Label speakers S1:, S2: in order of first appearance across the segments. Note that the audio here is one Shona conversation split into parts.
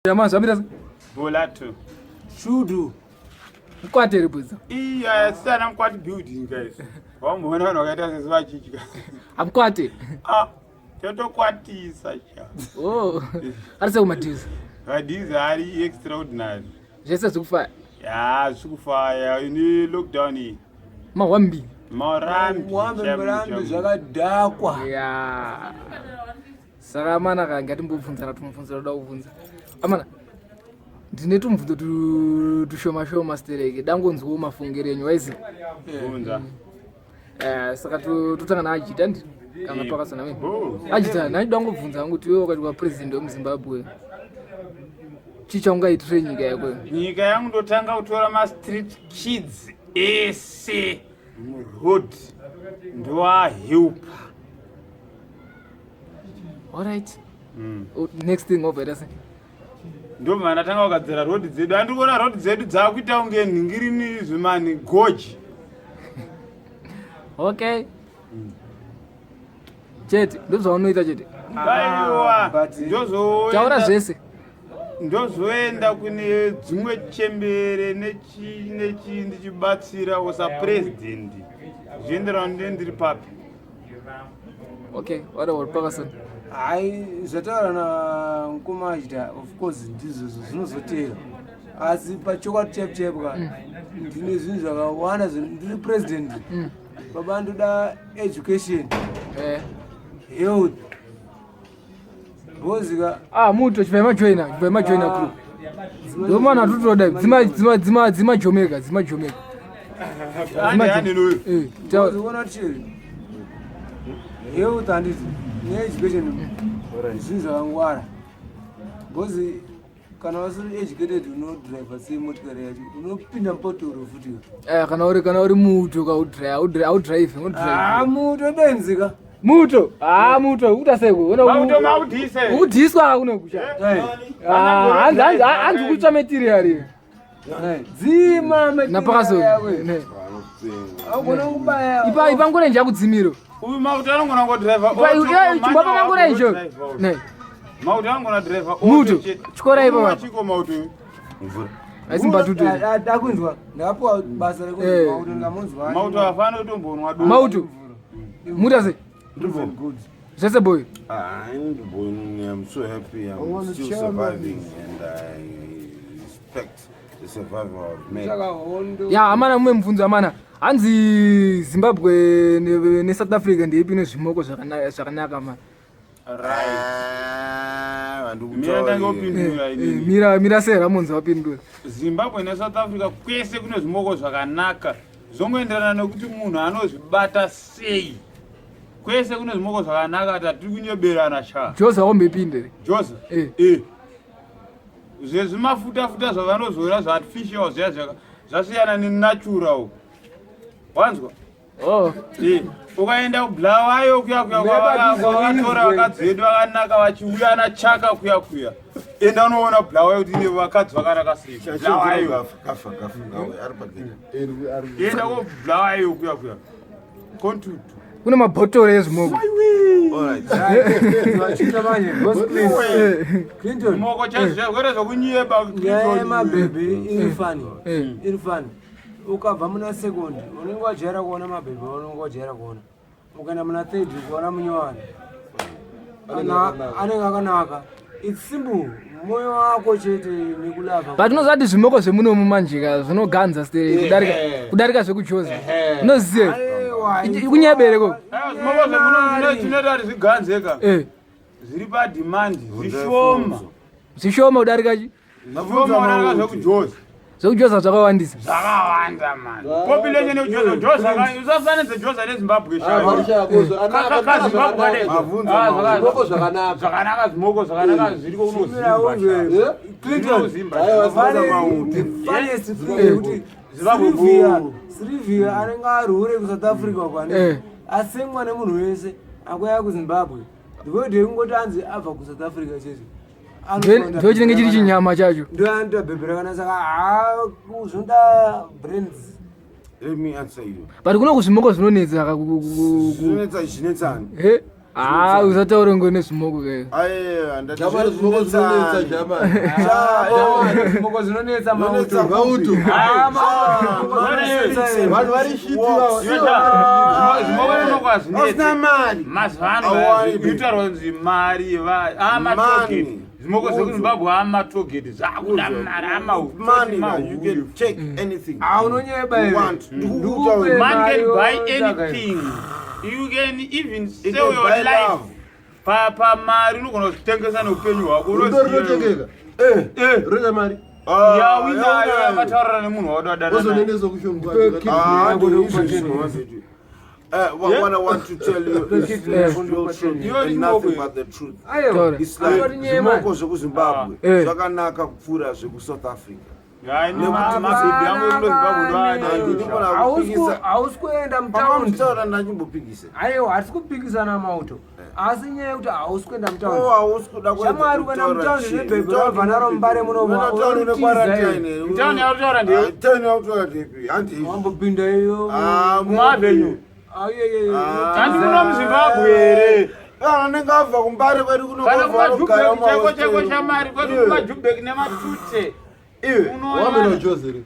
S1: Yama zvamira sei?
S2: Bolato.
S3: Shudu.
S1: Mkwati here bweza?
S2: Iya, sana mkwati building guys. Wamboona vanhu vakaita sesi vachidya.
S1: Amkwati.
S2: Ah, totokwatisa cha.
S1: Oh. Ari sei kumadhiza?
S2: Madhiza ari extraordinary.
S1: Zvese zvikufaya.
S2: Ya, zvikufaya. Ini lockdown iyi.
S1: Mahwambi.
S2: Marambi.
S3: Wambe murambi zvakadhakwa.
S1: Ya. Saka amana ka ngatimbobvunzana tumubvunzo toda kubvunza. Amana ndine tumubvunzo tushoma shoma stereke dangonzwawo mafungiro enyu waizi.
S2: Bvunza.
S1: Eh, saka totanga naajita ndi kana pakasana wewe.
S2: Oh.
S1: Ajita nani dangobvunza hangu kuti iwe wakati wa president wemuZimbabwe. Chii chaungaitire nyika yako?
S2: Nyika yangu ndotanga kutora ma street kids ese muroad ndoahelpa.
S1: Alright. Oh, next thing over ita sei?
S2: Ndobva ndatanga kugadzira road dzedu. Andiri kuona road dzedu dzakuita kunge nhingirini zvimani goji.
S1: Okay. Chete, ndozvaunoita chete.
S2: Aiwa,
S3: but-
S2: ndozoenda
S1: Taura zvese.
S2: ndozoenda kune dzimwe chembere nechi nechi ndichibatsirawo sapresident zvienderana nde ndiri papi.
S1: Okay, what about Pakasana?
S3: Hai, zvataura na mukoma Ajita, of course ndizvozvo zvinozotera. Asi pachokwadi chaipo chaipo ka ndine zvinhu zvakawanda ndiri president. Baba ndoda education, health. Bozika
S1: Ah, muto chibva majoina, chibva majoina crew. Ndomana tutoda dzima dzima dzima dzima jomeka, dzima jomeka.
S2: Ane ane noyo.
S1: Eh, taura.
S3: Uona chiri. Health handiti needucation zvinhu zvakangwara. Because kana wasiri educated unodriver sei motikari yacho unopinda mupotoro futi.
S1: Eh, kana uri muto ka udrive, udrive, udrive, udrive.
S3: Ah, muto benzi ka.
S1: Muto. Ah, muto, uta sei ko?
S2: Mauto maudhise.
S1: Ukudhiswa kuno kucha.
S3: Hey,
S1: Ah, hanzi hanzi hanzi kutsva material.
S3: hey. Dzima
S1: Na Pakasona. Ne.
S3: Augona kubaya.
S1: Ipa ipa ngore nje akudzimiro.
S2: Uyu mauto anogona kungodriver.
S1: Ipa chimbapa mangore nje. Ne.
S2: Mauto anogona driver.
S1: Muto, chikora ipo apa.
S2: Chiko mauto.
S4: Mvura.
S1: Haisi mbatutu.
S3: Ndakunzwa. Ndapuwa basa rekuti mauto ndamunzwa.
S2: Mauto afana kutombonwa do.
S1: Mauto. Muta sei? Zvese boy.
S4: I'm so happy. I'm still surviving and I respect the survival of men.
S3: Saka hondo.
S1: Ya amana mumwe mubvunzo amana. Hanzi Zimbabwe ne South Africa ndeipi ine zvimoko zvakanaka zvakanaka mana.
S2: Right.
S4: Ah,
S2: Mira ndange upindura inini.
S1: Mira mira sei Ramonzi wapindura.
S2: Zimbabwe neSouth Africa kwese kune zvimoko zvakanaka zvongoenderana nekuti munhu anozvibata sei. Kwese kune zvimoko zvakanaka tatiri kunyeberana sha.
S1: Joza wombepinde.
S2: Joza.
S1: Eh.
S2: Eh. Zvezvimafuta futa zvavanozora zvaartificial zviya zvaka zvasiyana nenatural. Wanzwa?
S1: Oh.
S2: Eh, ukaenda kuBulawayo kuya kuya kwavakatora vakadzi vedu vakanaka vachiuya nachaka kuya kuya enda unoona Bulawayo kuti ine vakadzi vakanaka sei. Bulawayo.
S4: Kafa, kafa, kafa, ari pagedhi.
S2: Enda kuBulawayo kuya kuya kontutu.
S1: Kune mabhotoro ezvimoko.
S4: All right.
S3: Vachiita manje. Boss Clinton. Clinton.
S2: Zvimoko chaizvo kwete zvekunyeba.
S3: Nyaya yemabhebhi iri fani.
S1: Eh.
S3: Iri fani. Ukabva muna second unenge wajaira kuona mabhebhi aunenge wajaira kuona. Ukaenda muna third kuona munyowani. Anenge akanaka. It's simple. Moyo wako chete nekulava.
S1: But unoziva kuti zvimoko zvemunomu manje ka zvinoganza stereki kudarika kudarika zvekujoza. Unoziva?
S3: Aiwa,
S1: Kunyebere ko.
S2: Zvimoko zvemuno zvinoita kuti zviganzeka.
S1: Eh.
S2: Zviri pademand zvishoma.
S1: Zvishoma kudarika chi?
S2: Zvishoma kudarika zvekujoza.
S1: Zvekujoza zvakawandisa.
S2: Zvakawanda man. Population yekujoza joza usafananidze joza neZimbabwe sha.
S5: Zvimoko zvakanaka.
S2: Zvakanaka zvimoko zvakanaka zviriko
S3: Mira
S2: kunozimba.
S3: unzwe. Clinton.
S2: Kunozimba.
S3: The funniest thing yekuti
S2: Zimbabwe
S3: Sylvia
S2: boo.
S3: Sylvia anenge ari hure kuSouth Africa kwani
S1: Eh.
S3: asengwa nemunhu wese akuya kuZimbabwe ndikoite kungoti anzi abva kuSouth Africa chete
S1: Ndo chinenge chiri chinyama chacho.
S3: ndo anoita bhebhi rakanaka saka haa zvinoda brains
S4: Let me answer you.
S1: But kuno kuzvimoko zvinonetsa ka
S4: Zvinetsa zvinetsani.
S1: Eh. Ah, usataure ngo nezvimoko kayo.
S4: Aiwa, ndati
S5: Jamani, zvimoko zvinonetsa jamani.
S4: Sha,
S3: Zvimoko zvinonetsa mauto.
S4: Zvinonetsa
S5: Mauto.
S3: Ah, mauto, zvimoko zvinonetsa.
S5: Vanhu vari shiti vava.
S2: Zvimoko zvimoko hazvinetsi.
S4: Usina mari.
S2: Mazuva ano
S4: Awari, baby.
S2: kutaurwa kunzi mari amatogeti
S4: Money.
S2: zvimoko zvekuzimbabwe amatogeti zvakuda mari
S4: Money, man, you can take anything.
S3: Ah, unonyeba
S4: You
S3: here.
S4: want.
S3: Ndikupe
S2: Man can
S3: mari
S2: buy
S3: yotsvaka
S2: anything. You can even
S4: You
S2: sell
S4: can
S2: your
S4: buy
S2: life.
S4: love.
S2: Pamari unogona kuzvitengesa neupenyu hwako.
S5: Rudo runotengeka.
S4: Eh.
S2: Eh.
S5: Roita mari.
S4: Ah,
S2: Ya uinayo
S4: yeah,
S2: yakataurana nemunhu waudadana naye.
S5: Ozonenesa kushonga.
S4: Ah, ndizvo izvo zvedu. What I want to tell you is the real truth and nothing but the truth.
S3: Aiwa.
S1: Taura.
S4: It's like
S3: Anoti nyema.
S4: zvimoko zvekuZimbabwe
S1: Eh.
S4: zvakanaka kupfuura zvekuSouth Africa.
S2: Hayi, mabhebhi angu ekuno Zimbabwe ndoada.
S3: Hausi kuenda mutaundi.
S4: Pamamutaura ndachimbopikisa.
S3: Aiwa, hatisi kupikisana mauto. Asi nyaya yekuti hausi kuenda
S4: Oh,
S3: mutaundi.
S4: hausi kuda kuedza
S3: Shamwari ukaenda
S4: kutaura
S3: mutaundi
S4: chii.
S3: nebhebhi rabva naro mubare muno
S4: Unotaura
S3: unotiza
S4: nequarantine.
S3: iwe.
S2: Mutaundi yautaura ndiyo.
S4: Ah, taundi yautaura ndipi? Handi izvi.
S3: Wambopinda iyo.
S4: Ah,
S2: Kumavenue.
S3: Ah, iye, iye, iye.
S4: Ah.
S2: Handi muno muZimbabwe here.
S4: Kana anenge abva kumbare kwedu kuno
S2: Kana
S4: kwabva anogara
S2: kumaJubek chako chako
S4: mumahostero.
S2: shamari kwedu
S4: Iwe.
S2: kumaJubek nematute.
S4: Iwe.
S5: Wamena ujozi here?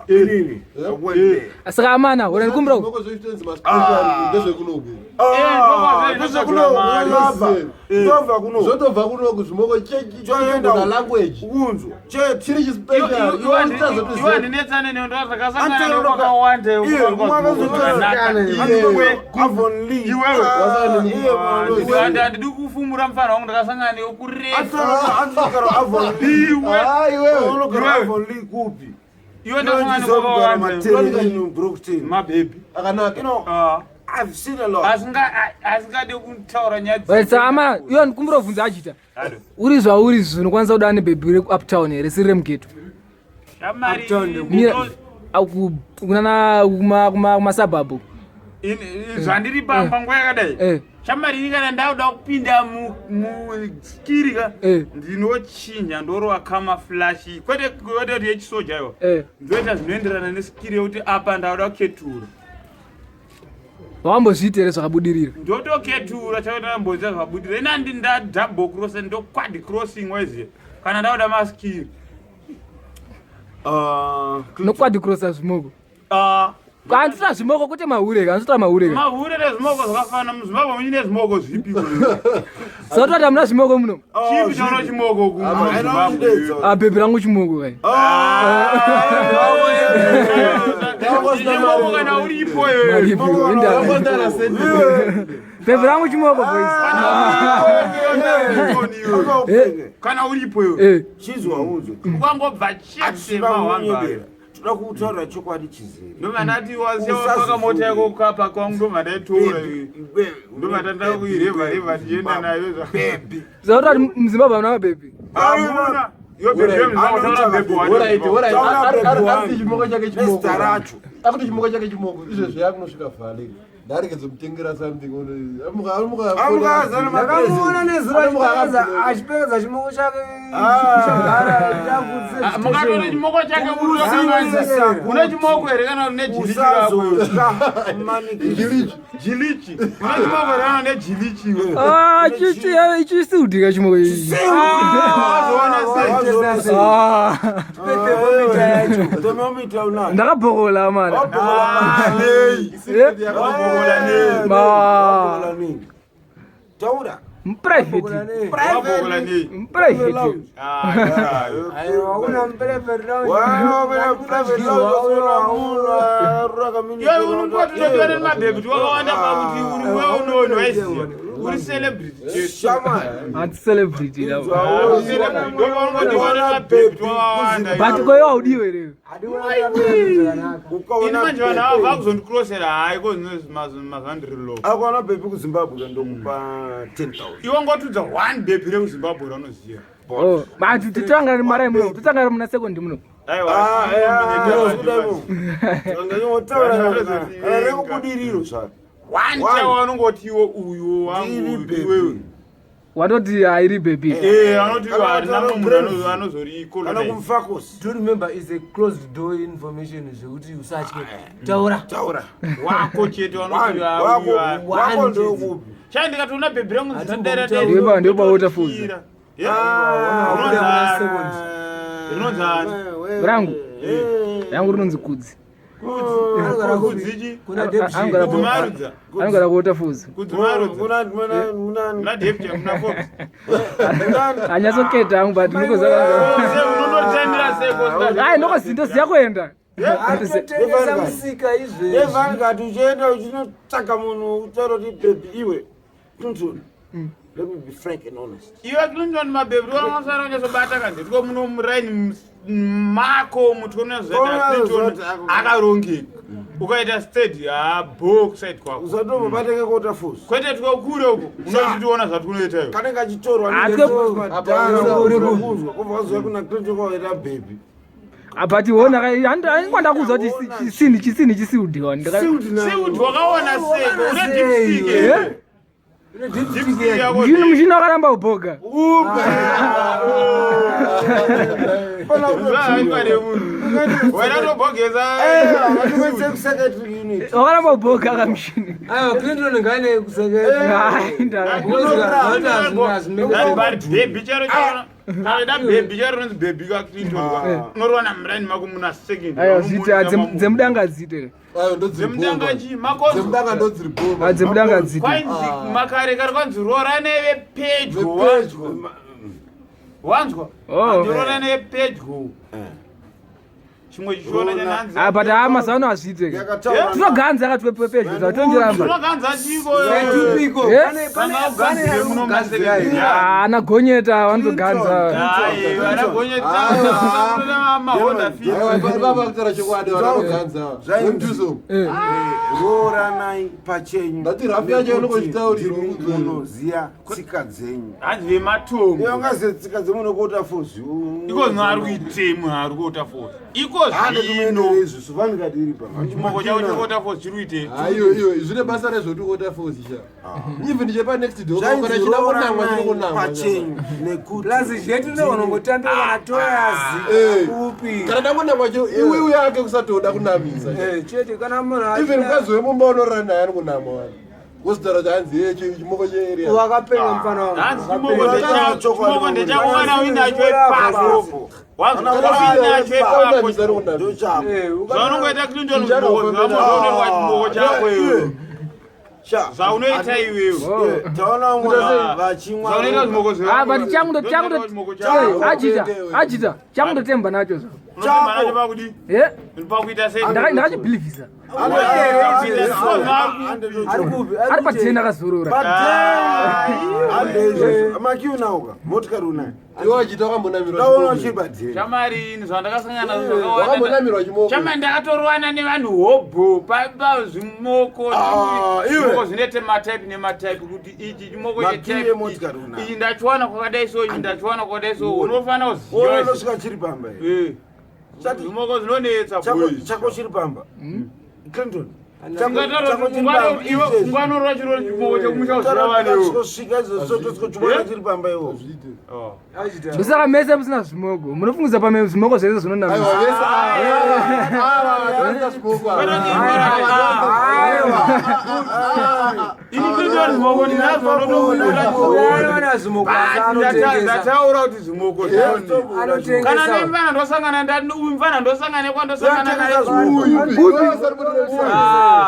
S4: Inini. I went there.
S1: Saka amana, ora ndikumbira.
S5: Zvimoko zvochitonzi maspecial ndezvekunoku.
S4: Ah,
S2: Eh,
S4: ndezvekuno, ndobva. Ndobva kuno.
S5: Zvotobva kunoku zvimoko
S4: Choenda
S5: chechigona language.
S4: Kunzwa. Chete.
S5: Chiri chispecial. Iwe
S2: Iwe handinetsane newe ndozvakasangana
S4: Antero
S2: nekwakawanda
S4: Iwe,
S2: Iwe.
S4: Avonlea.
S2: Iwewe.
S4: Ah, iye, mwana.
S2: Handidi kufumura mufana wangu ndakasangana newe kurefu.
S4: Anogara Avonlea.
S2: Iwe.
S5: Ah, iwewe.
S4: Unogara
S2: Iwewe.
S4: Avonlea kupi?
S2: Iwe ndasangana
S4: Ndizogara
S2: nekwakawanda.
S4: Materere in Brookton.
S2: Mabhebhi.
S5: Akanaka.
S4: You know,
S2: Ah.
S4: I've seen a lot.
S2: Asingade kutaura nyaya
S1: Right, saka amana, iwe ndikumbira kubvunza achita.
S2: Alo.
S1: Uri zvauri izvi unokwanisa kuda nebhebhi reku-uptown here siri remugeto.
S2: Shamari.
S3: Uptown
S1: Mira, kunana kumasabhabhu.
S2: Zvandiri panguva yakadai.
S1: Eh.
S2: Shamari ini kana ndakuda kupinda muskiri ka
S1: Eh.
S2: ndinochinja ndorova camouflage kwete kwete kuti yechisoja iwa
S1: Eh.
S2: ndoita zvinoenderana neskiri yekuti apa ndakuda kuketura
S1: Wambozviita here zvakabudirira?
S2: ndotoketura chakuti mbodza zvabudira ina ndadouble cross ndoquad crossing waiziya kana ndakuda maskiri
S1: Nokwadi crossa zvimoko.
S2: Ah,
S1: Handisina zvimoko kwete mahure ka, handisina mahure ka.
S2: mahure nezvimoko zvakafanana muzimbabwe muine zvimoko zvipi
S1: Saka hamuna zvimoko muno.
S2: chipi chaona chimoko kumuzimbabwe
S1: Ah, bhebhi rangu chimoko kai.
S2: chimoko kana uripo
S1: Maripo, inda. Bhebhi rangu chimoko boys. Eh.
S2: kana uripo iwe
S1: Eh.
S4: Chizwa unzwe.
S2: ukangobva chete
S4: Hatisina
S2: mahwamba
S4: kunyebera. Toda kutaura chokwadi chizere.
S2: ndobva ndati wasewapaka mota yako kukapa kwangu ndobva ndaitora ndobva ndatanga kuirevha revha tichienda nayo
S4: Baby.
S1: Saka muZimbabwe hamuna mabhebhi.
S2: hamuna iyo bhebhi yemuzimbabwe taura bhebhi
S5: Alright, alright.
S4: Taura
S5: Ari-
S4: bhebhi
S5: ari kuti chimoko chake chimoko.
S4: Nezita racho.
S5: Akuti chimoko chake chimoko. Izvezvi yakunosvika vhale. Ndaregedza kutengera something. Amuka amuka.
S4: Amuka azana
S3: Ndakamuona nezuro achipfekedza chimoko chake chagara chakutse
S2: mukatora chimoko chake
S4: Usazotya.
S2: une chimoko here kana une jilichi rako
S4: Usazotya manikisi.
S5: Jilichi.
S2: jilichi une chimoko here kana une jilichi iwe
S1: Ah, chichi ichi siudika chimoko ichi.
S2: wazoona sei
S4: Wazoona sei?
S1: Ah.
S3: thermometer yacho
S4: Thermometer unayo.
S1: Ndakabhokola mana.
S4: Wabhokola
S2: nei
S1: Eh?
S2: Wabhokola nei
S1: Ma.
S4: Wabhokola nei? Taura.
S1: Private.
S2: wabhokola nei
S1: Private.
S2: Ah,
S3: aiwa una muprivate lounge.
S4: Wow, private lounge, una munhu arura
S2: iwe unongotototora nemabhebhi kuti wakawanda pakuti uri wewe unooni waiziya uri celebrity chete
S4: Shamwari.
S1: Anti celebrity la.
S2: ndopaunongotiwana mabhebhi twakawanda
S1: But koyo haudiwe here.
S3: Hadiwa private zvakanaka.
S2: ini
S4: Ukaona
S2: manje vanhu ava vakuzondikrosera hayi kozvino ndiri low
S4: akaona bhebhi kuZimbabwe ndokupa 10,000.
S2: iwe ngotudza one bhebhi rekuzimbabwe raunoziva
S1: Oh, but titanga mara muno, titanga muna second muno.
S4: Ah, eh, ah, kuda imo. Ndanyotaura kana rekubudiriro zvaro.
S2: One
S4: One.
S2: chawo anongotiwo uyu
S4: Ndiri
S2: wangu
S4: bhebhi.
S2: iwewe.
S1: Watoti hairi bhebhi.
S2: Eh, anoti harina
S4: Kana
S2: mumwe munhu anozori
S4: Kana kumfakosi.
S3: Do remember is a closed door information zvekuti usatye. Taura.
S4: Taura.
S2: Wako chete
S4: Wako wako
S3: One
S4: ndokupi?
S2: Chai ndikatoona bhebhi rangu
S1: Ndiyo ndiyo pawaterfalls.
S2: Rinonzi ani?
S1: Rangu. Rangu rinonzi Kudzi.
S3: Anogara kupi?
S2: Kudzichi?
S3: Kuna Debshi.
S1: Anogara ku-
S2: Kudzimarudza.
S1: Anogara kuwaterfalls.
S2: Kudzimarudza.
S4: Muna muna muna
S2: Muna Debshi muna Fox.
S1: Anyatsoketa hangu but ndikoza.
S2: Unonotamira sei kosta?
S1: Ai ndokozi ndoziya kuenda.
S3: Anotengesa musika izvezvi.
S4: Evan kati uchienda uchinotsvaka munhu utaura kuti baby iwe Clinton. Let me be frank and honest.
S2: Iwe Clinton mabhebhi wanosara unyatsobata kanditwo muno muraini mako mutwe unozoita Clinton akarongeka. Ukaita steady haabho kuside kwako.
S4: Usatombobata kota force.
S2: Kwete twekure uko unochitiona zvatikunoita iwe.
S4: Kanenge achitorwa
S1: Ah,
S4: nemadhara kubva waziva kuna Clinton kwawaita baby.
S1: But wona aingwa ndakuudza kuti chisini chisini chisiudhiwa.
S2: Seud wakaona sei? Une deep stick
S1: Eh?
S2: here. Deep stick yako.
S1: Mushini mushini wakaramba kubhoga.
S2: Zvahaitwa nemunhu. Wena tobhogeza.
S1: Wakaramba kubhoga kamushini.
S3: Aiwa Clinton ngaane kuseke.
S1: Ai ndara.
S2: But bhebhi charo charo. Kana bhebhi charo rinonzi bhebhi ka Clinton. Unorwana muraini mako muna second.
S1: Aiwa zviite dzemudanga dzite.
S5: Ayo ndodziri
S2: Dzemudanga
S5: bhomba.
S2: chii? Makozo.
S5: Dzemudanga ndodziri bhomba.
S1: Ah, dzemudanga dzite.
S2: Kwanzi makare kare kwanzi roora nevepedyo.
S5: Vepedyo.
S2: Wanzwa?
S1: Oh.
S2: Roora nevepedyo. Chimwe chichiona chananzi.
S1: Ah but haa mazuva ano hazviite. Tinoganza akatwepepedyo zvatondiramba.
S2: Tinoganza chiko.
S3: Tupiko.
S1: Eh?
S3: Pane pane pane ari kugadzira here.
S1: Ana gonyeta vanotoganza.
S2: Hayi, vanagonyeta mahonda fit.
S5: Aiwa, baba kutaura chokwadi vanoganza. Mtuzo.
S1: Eh.
S4: Rooranai pachenyu.
S5: Ndati rafu yacho inongochitaurirwa
S4: Ndimi
S5: kunzwa.
S4: munoziya tsika dzenyu.
S2: Hanzi vematombo.
S4: Iwe ungaziye tsika dzemuno kuota force.
S2: Iko zvino ari kuitei munhu ari kuota force. Iko
S4: Hande
S2: zvino
S4: tumuendere izvi vanikati iri pa.
S2: chimoko chako chekuota force chiri kuitei?
S5: Aiyo iyo zvine basa rezvoti kuota force sha. Even chepa next door kana
S4: Zvainzi
S5: chida kunamwa
S4: rooranai
S5: chinokunamwa.
S4: pachenyu nekuti
S3: Plus zvetu ndinogona kana toyazi
S5: Eh.
S3: upi.
S5: Kana dangonamwa cho iwe uyo ake kusatoda kunamisa.
S3: Eh, chete kana munhu
S5: Even
S3: achida-
S5: mukadzi wemumba unorara naye ari kunamwa wani. Wozitaura kuti hanzi ye chimoko chearea.
S3: wakapenga mfana wangu.
S2: Hanzi
S3: Wakapenga.
S2: chimoko ndechako, chimoko ndechako kana uinacho ipapo. Wanzwa uinacho ipapo.
S5: Kunamisa ari kunamisa.
S4: ndochako.
S3: Eh,
S2: Zvaunongoita Clinton chimoko zvamozoonerwa chimoko chako iwe.
S4: Sha.
S2: Zvaunoita iwewe.
S4: Taona mwana vachimwa.
S2: Zvaunoita zvimoko zvako.
S1: Ah but changu changu
S2: Chimoko chako.
S1: ajita ajita changu ndotemba nacho zvo.
S2: Unotemba nacho pakudi?
S1: Eh?
S2: Pakuita sei?
S1: Ndakachibhilivhisa.
S3: Ari kupi?
S1: Ari pachena akazorora.
S4: Makiunauka motikari unayo.
S5: Iwe wachita wakambonamirwa.
S4: Ndaona
S5: chimoko.
S4: uchiri padheni.
S2: Shamari ini zvandakasangana nazvo zvakawanda.
S5: Wakambonamirwa chimoko.
S2: Shamari ndakatorwana nevanhu hobho pazvimoko
S4: Ah, iwe.
S2: zvimoko zvinoite mataipi nemataipi kuti ichi chimoko
S4: Makiyi
S2: chetaipi
S4: emotikari unayo.
S2: ichi ndachiwana kwakadai so ichi ndachiwana kwakadai so unofanira kuziva izvi.
S4: Unosvika chiri pamba here.
S2: Eh. Zvimoko zvinonetsa boys.
S4: Chako chiri pamba. Clinton. Chako chiri pamba.
S2: Unganorora chiro chimoko chekumusha uziva vanewo.
S4: Svika izvo totsikochiona chiri pamba iwo.
S2: Oh.
S3: Achita.
S1: Ndosaka mese musina zvimoko. Munofungudza pame zvimoko zvese
S5: Aiwa
S1: zvinonamisa.
S5: vese ava ava vanoita chimoko ava.
S3: Aiwa.
S2: Ini Clinton zvimoko ndinazvo unotobuda.
S3: Unoona zvimoko asi anotengesa.
S2: Ndataura kuti zvimoko zvinonetsa. Kana
S3: Anotengesa.
S2: nemfana ndosangana ndani uyu mfana ndosangana nekwandosangana naye.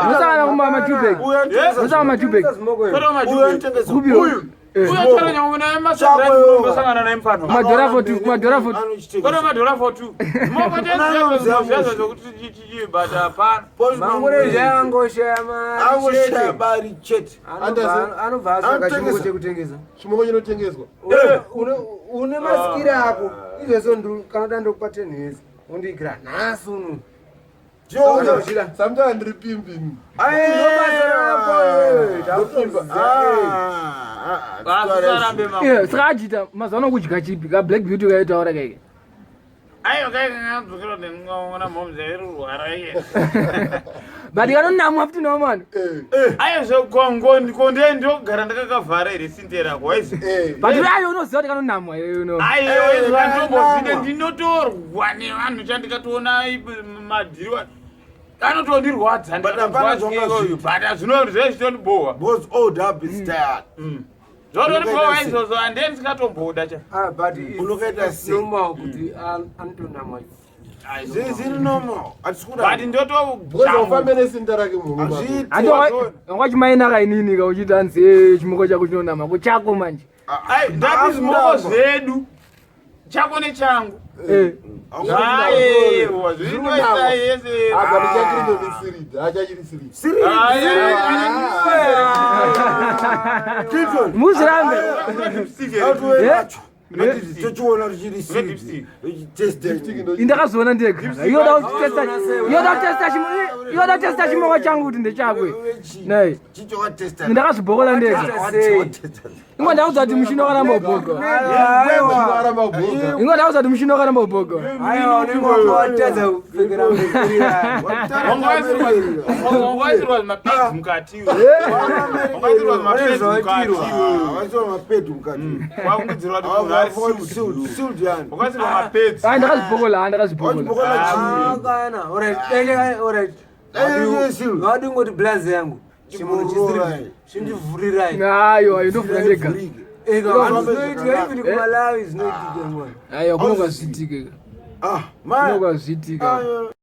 S1: Unosangana kuma majubek. Unosangana majubek.
S3: Zvimoko izvi.
S2: Kwete majubek.
S1: Kupi?
S2: Uyu. Uyu achara nyangwe naye masadra ndosangana naye mfana.
S1: Kumadhora 42 kumadhora 42.
S2: Kwete madhora 42. Zvimoko chezvo zvezvo zvokuti chichibata hapana.
S3: Mangure zvaangoshaya mari
S4: Angoshaya
S3: chete.
S4: bari chete.
S3: Anobva asaka chimoko
S4: Anotengesa.
S3: chekutengesa.
S5: Chimoko chinotengeswa.
S3: Une masikiri ako izvezvo kana uda ndokupa 10 years undiigira nhasi uno.
S5: Chioda. Sometimes ndiri pimbi.
S3: Ndobasa rako wewe, takutoziva, eh.
S2: Asisarambe mambo.
S1: Eh, saka ajita mazuva ano kudya chipi ka black beauty kaitaura kaike.
S2: Aiwa kai kangadzokera ndingaona momz airurwara iye.
S1: But kanonamwa futi nawo mani.
S2: Aiwa zvekongo konde ndogara ndakakavhara here sinte rako waizi.
S1: But ayo unoziva kuti kanonamwa iwe uno.
S2: Aiwa izvo andombozvide ndinotorwa nevanhu chandikatoona madhiriwa. Anotondirwadza
S4: But hapana zvawangazviita.
S2: but zvino zvezvitondibohwa.
S4: Because old habits die hard.
S2: Zvotondibohwa izvozvo handei ndisikatomboda cha.
S3: Ah, but it's-
S4: Unokaita
S3: it's
S4: sei?
S3: normal kuti anotonamwa.
S4: Zviri normal. Hatisi kuda.
S2: But ndoto
S5: Because aufambe nesinda rake muhomwe mako.
S4: Hazviiti.
S1: Handi wangachimainaka inini ka uchiti hanzi eh, chimoko chako chinonama ko chako manje.
S2: Ai, ndati zvimoko zvedu chako nechangu.
S1: Eh.
S2: Aiwa, zvinoita yese.
S5: Ah, but chachiri nesiridi hachachiri siridi
S4: Clinton.
S1: Muzvirambe.
S4: Tochiona richiri
S2: Dipstick.
S4: seed.
S1: Indakazoona ndega. Yoda kutesta yoda kutesta chimo yoda kutesta chimoko changu kuti ndechakwe. Nei.
S4: Chichokatesta.
S1: Ndakazvibhokola ndega. Ingo ndaudza kuti mushini wakaramba ubhogo.
S5: aramba kubhoga
S1: Ingo ndaudza kuti mushini wakaramba ubhogo.
S3: Aiwa, unenge watadza kupfekera mupira.
S2: Wangaisirwa zvimapedzi mukati. Wangaisirwa zvimapedzi mukati.
S4: Vaisirwa mapedzi mukati.
S2: Wakungidzirwa kuti munhu ari sealed.
S4: Sealed yani.
S2: Wakaisirwa mapedzi.
S1: Ai ndakazvibhokola, ndakazvibhokola.
S4: Wachibhokola chii?
S3: Ah, kana. Alright, alright.
S4: Eh, sealed.
S3: Vadingoti blaze yangu. Chimunhu chisiri
S4: Chimururayi.
S3: chindivhurirai.
S1: Ayo, ayo ndovhura ndega.
S3: Eka,
S4: Zvinoitika
S3: zvinoitika even kuMalawi zvinoitika mwana.
S1: Aiwa kunonga zviitike.
S4: Ah, man.
S1: Kunonga zviitika.